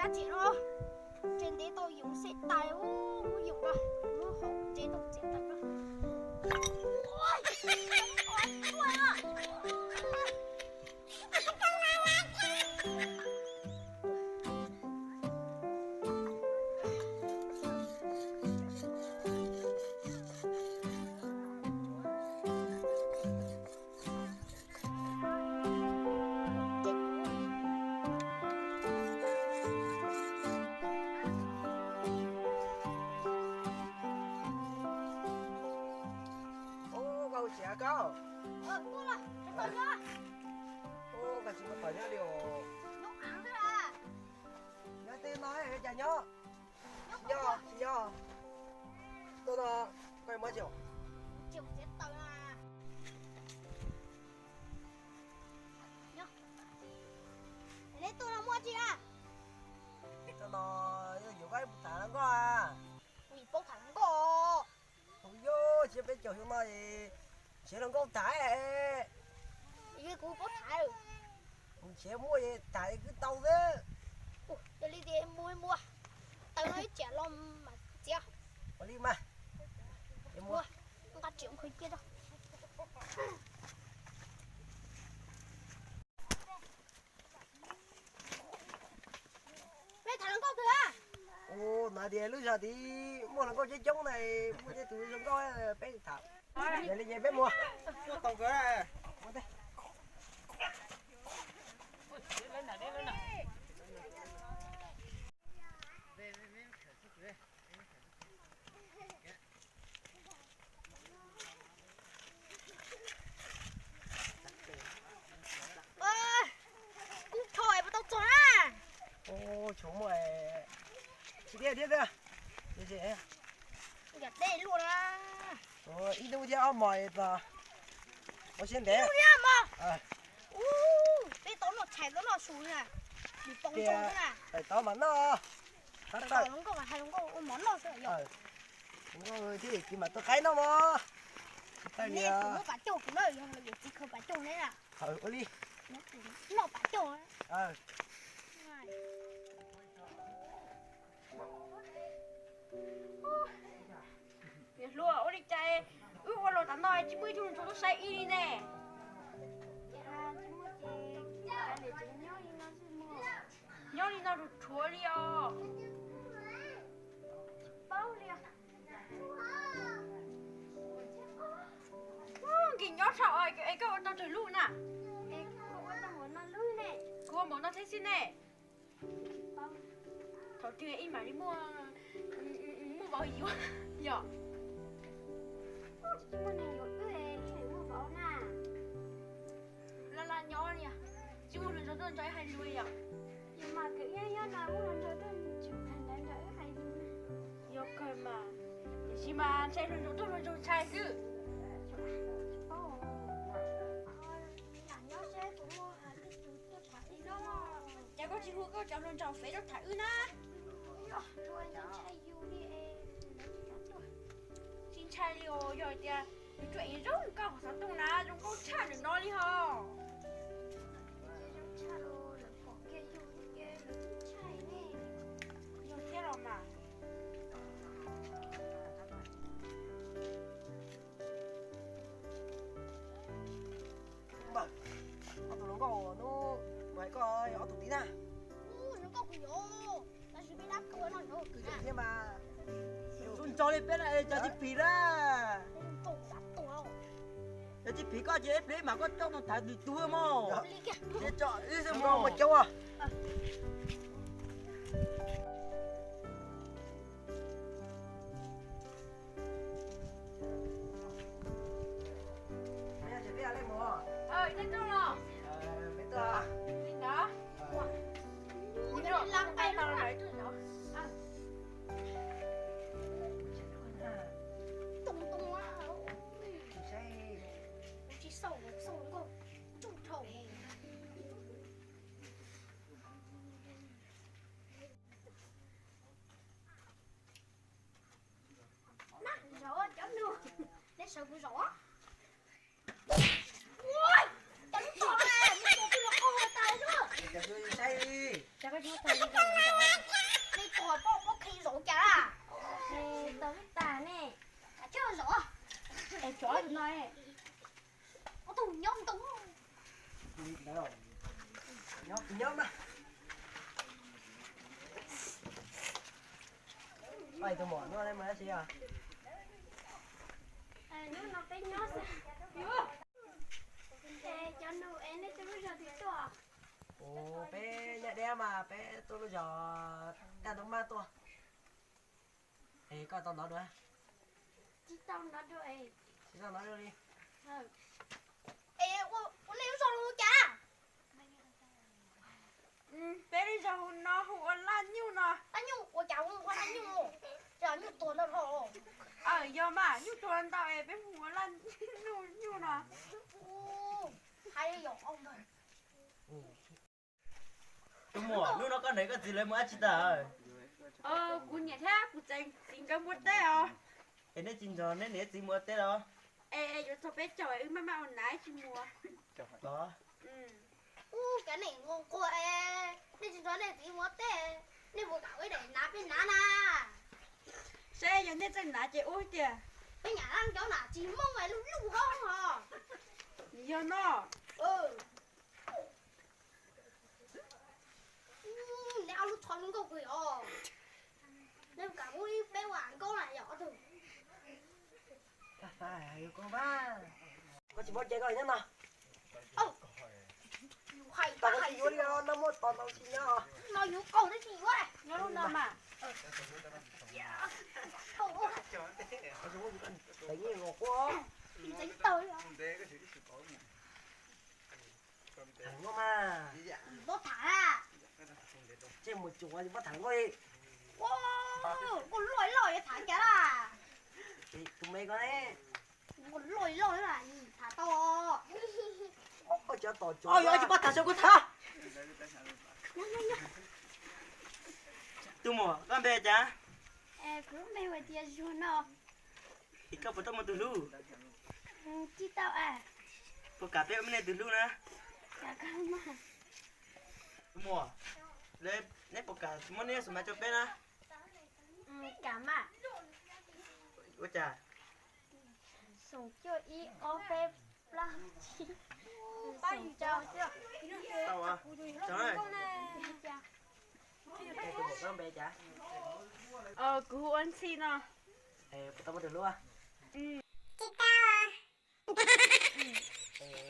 Tsev no, tsev ntev tau yoov xej tais, muab yoov rau, muab hauv tsev tau txiav taws no. Ub, koj hu tsis av koj. Ub, koj tsis muaj tom nyob li os. Nyob tej no cas nyob. Tsis nyob, tsis nyob. Tuaj no, koj muab tsis. Neb tuaj no muaj tsi a? Tuaj no, yuav koj tham hluas nkauj a. Kuv paub tham hluas nkauj. Tus yog tsis peb caug xyoo no, nrhiav hluas nkauj tham. Kuv paub tham. Kuv nrhiav muaj tham kwv tau xwb. Yog li tias mus mus, taws no ib tsam los mam txiav. Ua li mas. Nqa tsiav mus khaws cia rau. Peb tham hluas nkauj kawg a. Ua no tias lub zos tid muaj hluas nkauj coob coob na, muaj tej tus zoo nkauj peb tham. Yog li ces peb mus. Kuv tho es puas tau txog na? Tsis muaj, tsis tiab thiab. Yam dej luaj na. Ib hnub thiab ob hmos txog. Ua siab ntev. Ib hnub thiab ob hmos. Ub, peb tau noj tshais tau noj su na. Nws poob rau xwb na. Tau mas noj. Tab tom hluas nkauj mas hais hluas nkauj ua mov noj xwb yom. Thiab kuv mam tua qaib noj mog. Neb kuv noj pas cauj kuv na, yog yawm txiv khaws pas cauj neb na. Ua li. Noj pas cauj. Niam hluas, ua li cas wb ua los tas no tsis muaj ib tug hluas nraug tuaj saib ib li ne? Nyob li no rhuav rhuav li os. Nkim nyob tshaj os, es koj ua tau tsawg lub na? Kuv ua npaum no thiab xwb ne. Thaum twg ib mam li muaj, muaj vauv yuav yom? Laj laj nyob li, tsis muaj hluas nraug tuaj nrog wb hais lus yom? Yog kawg mas, tiam sis mas ntshai hluas nraug tuaj hluas nraug ntshai xwb. Ces koj tsis hu koj cov hluas nraug fev rau tham wb na. Tsis ntshai li os, yog tias nws tuaj ev zoo nkauj hauv xov tooj na, zoo nkauj tshaj ntawm no li ho. Yog thiab los mas. Ob tug hluas nkauj hnub no koj yog ob tug tid na. Kwv yees thiab mas. Tub nrog li peb na, cov tsis phim na. Cov tsis phim koj ces ib pliag mas koj coj mus tham tus twg mog. Ib xwb mus coob. Na, zov cov nus, nej sawv kuv zov. Ua, cov lub tom, lub tom twb los qaug tas lawm. Saib li. Nyob, nyob mas. Tus muam no mus dab tsi os? Hnub no peb nyob xwb. Cov nus es nej tuaj lub zos twg tuaj? Ua peb nyob deb mas peb tuaj lub zos Taj Ntoo Maj tuaj. Es koj tau hnov dua? Tsis tau hnov dua. Tsis tau hnov dua li. Es ua nej lub zos hu cas? Peb lub zos hu no hu ua Laj Nyuj no. Laj Nyuj ua cas hu ua Laj Nyuj? Yog nyuj tuag ntau dhau. Aw, yog mas nyuj tuag ntau es peb hu ua Laj Nyuj, Nyuj no. Hais yom. Tus muam, hnub no koj niam koj txiv lawv mus dab tsi tas? Kuv niam thiab kuv txiv nkawd mus ua teb os. Es nej tsis nrog nej niam txiv mus ua teb los? Es yuav txog peb caug wb maj maj ua nas tsis mus. Ub, cov neeg nquag nquag, nej tsis nrog nej txiv mus ua teb, nej puas kam ua ib daim hnav peb hnav na? Seb yog nej txawj hnav ces ua tiag. Peb nyam laj cov nas tsis Hmoob mas luj luj hov hos. Yog no. Nej ob lub tsho lub nkauj kawg os. Nej puas kam muab peb ua nkauj na yom ob tug? Koj tsis paub ces koj nyob no. Hais tau koj tsis yuav li os, no muaj tos tau tsis nyob. No yuav qaug twb tsis yuav. Nyob lub no mas. Teev los quaj. Teev tau. Tham nkauj mas. Paub tham. Tsej muag cuag paub tham nkauj li. Nkauj loj loj yuav tham cas laj? Tus me ko ne. Nkauj loj loj tham tau. Koj cov tom cuag yuav tsis paub tham xwb kuv tham. Tus muam, koj npe cas? Kuv lub npe hu tias Zuag no. Es koj puas tau muaj tus hlub? Tsis tau. Puas kam peb ua nej tus hlub na? Tus muam, neb puas kam muab neb xu mas rau peb na? Kam mas. Ua cas? Xoom cuaj ib ob peb plaub tsib. Tau, tau na. Kuv hu ua Ntxhi no. Puas tau muaj tus hlub? Tsis tau.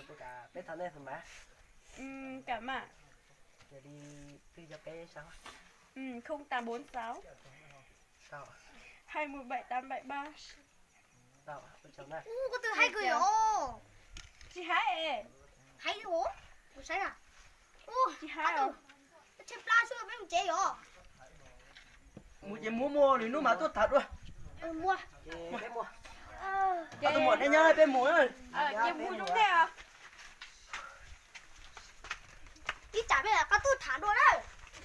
Puas kam peb thov nej xu mas? Kam mas. Yog li twb cov peb saib. Không tám bốn sáu. Hai một bảy tám bảy ba. Ua tau na. Ua koj twb hais kawg yom. Tsis hais. Hais ua, kuv saib na. Tsis hais. Tshe plab xwb peb mus tsev yom. Mus ces mus, mus lwm hnub mas tuaj tham dua. Mus. Tus muam neb nyob peb mus. Ces mus zoo ntej os. Ib tsam peb koj tuaj tham dua na.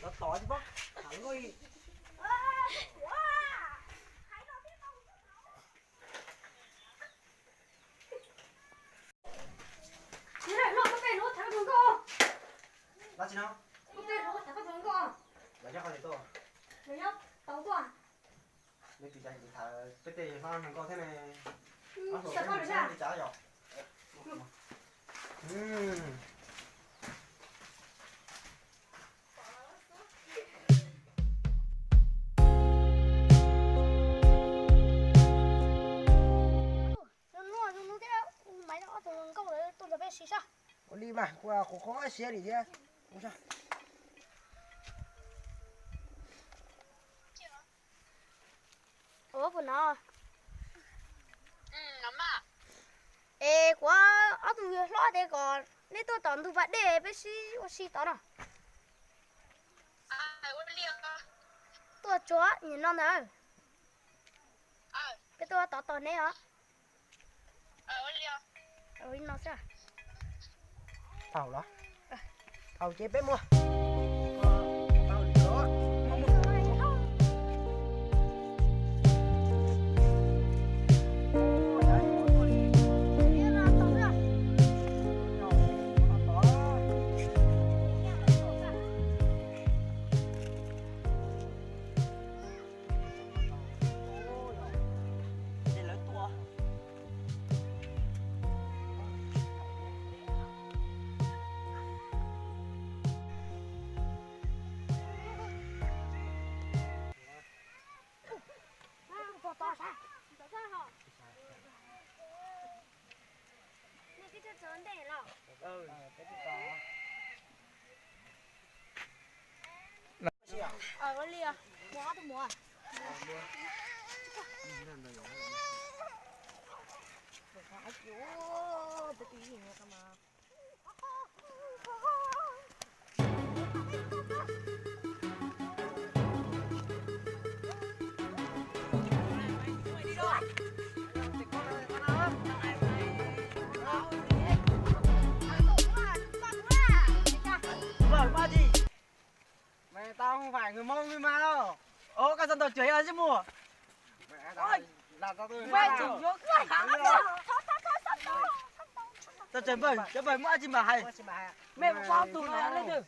Los tom tsis paub tham nkauj li. Dab tsi no? Los nyob qhov twg tuaj? Neb tsis cas tham peb tej hlob hluas nkauj thiab ne. Ob hluas peb mus tsev li cas yom? Ua li mas kuv qhuav qhuav siab li thiab. Ua puas no? Es kuv ob tug hlob tias kom neb tuaj tom ntug pas dej peb sib ua si tod no. Tuaj tsuag nim no ntag. Peb tuaj tod tos neb os. Li no xwb. Thaum los, thaum ces peb mus. Mày, tao không phải người Mông nhưng mà đâu. Ủa, koj xav tau chửi ai chứ mùa? Ôi, mày chửi vô. Tao chửi mày, chửi mày, mốt ai chứ mà hay. Mày có tụi này lên được.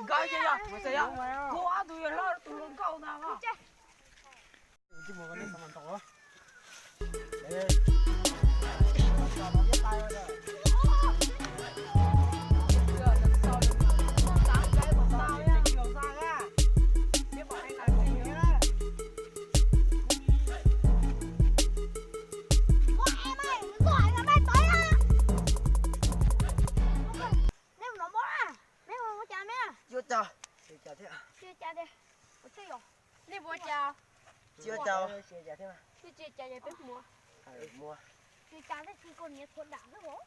Gái kia, mày sao vậy? Cô áo tụi này lo tụi lông câu nào mà. Ua cas? Nej ua cas? Tsis ua cas. Tsis ua cas. Tsis ua cas, peb mus. Tsis ua cas, tsis ua cas, koj niam thuav dam xwb os.